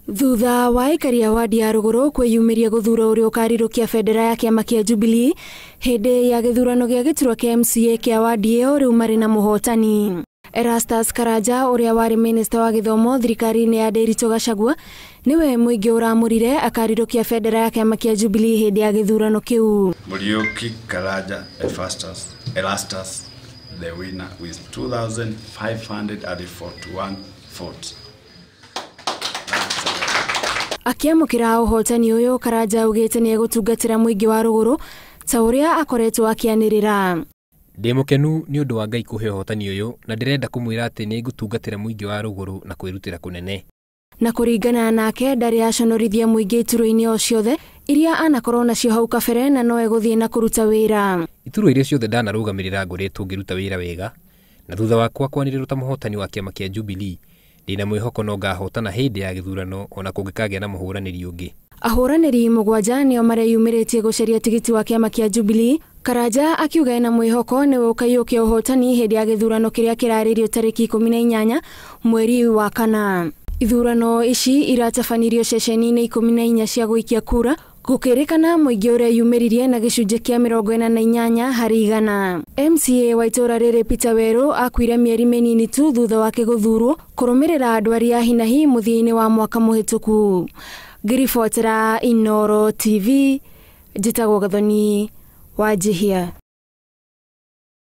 Thutha wa aikari a wadi ya Rũgũrũ kwĩyumĩria gũthura ũrĩa ũkarirũkia bendera ya kĩama kĩa Jubilee hĩndĩ ya gĩthurano gĩa gĩturwa kĩa MCA kĩa wadi ĩyo, rĩu marĩ na mũhotani. Erastus Karanja ũrĩa warĩ minista wa gĩthomo thirikari-inĩ ya Ndiritu Gachagua nĩwe mũingĩ ũramũrire akarirũkia bendera ya kĩama kĩa Jubilee hĩndĩ ya gĩthurano kĩu. Muriuki Karanja Erastus the winner with 2541 votes. Akĩamũkĩra ũhotani ũyũ, Karanja augĩte nĩ egũtungatĩra mũingĩ wa Rũgũrũ ta ũrĩa akoretwo akĩanĩrĩra. Ndĩ mũkenu nĩ ũndũ wa Ngai kũhe ũhotani ũyũ na ndĩrenda kũmwĩra atĩ nĩ ngũtungatĩra mũingĩ wa Rũgũrũ na kwĩrutĩra kũnene. Na kũringana nake ndarĩ aconorithia mũingĩ iturwa-inĩ o ciothe iria anakorwo nacio hau kabere na no egũthiĩ na kũruta wĩra. Iturwa iria ciothe ndanarũgamĩrĩra ngoretwo ngĩruta wĩra wega, na thutha wakwa kwanĩrĩrwo ta mũhotani wa kĩama kĩa Jubilee, ndĩna mwĩhoko no ngahotana hĩndĩ ya gĩthurano ona kũngĩkagĩa na mũhũranĩri ũngĩ. Ahũranĩri 7 nĩo mareyumĩrĩtie gũcaria tigiti wa kĩama kĩa Jubilee. Karanja akiuga ena mwĩhoko nĩwe ũkaiyũkia ũhotani hĩndĩ ya gĩthurano kĩrĩa kĩrarĩrio tarĩki 18 mweri wa kana. Ithurano ici iratabanirio ceceni-inĩ 14 cia gũikia kura, gũkĩrĩkana mũingĩ ũrĩa yumĩririe na gĩcunjĩ kĩa 48 harĩ igana. MCA wa itũũra rĩrĩ Peter Werũ akuire mĩeri mĩnini tu thutha wake gũthurwo kũrũmĩrĩra ndwari ya hinahi mũthia-inĩ wa mwaka mũhĩtũku. Ngĩribotera Inooro TV, njĩtagwo Gathoni Wanjihia.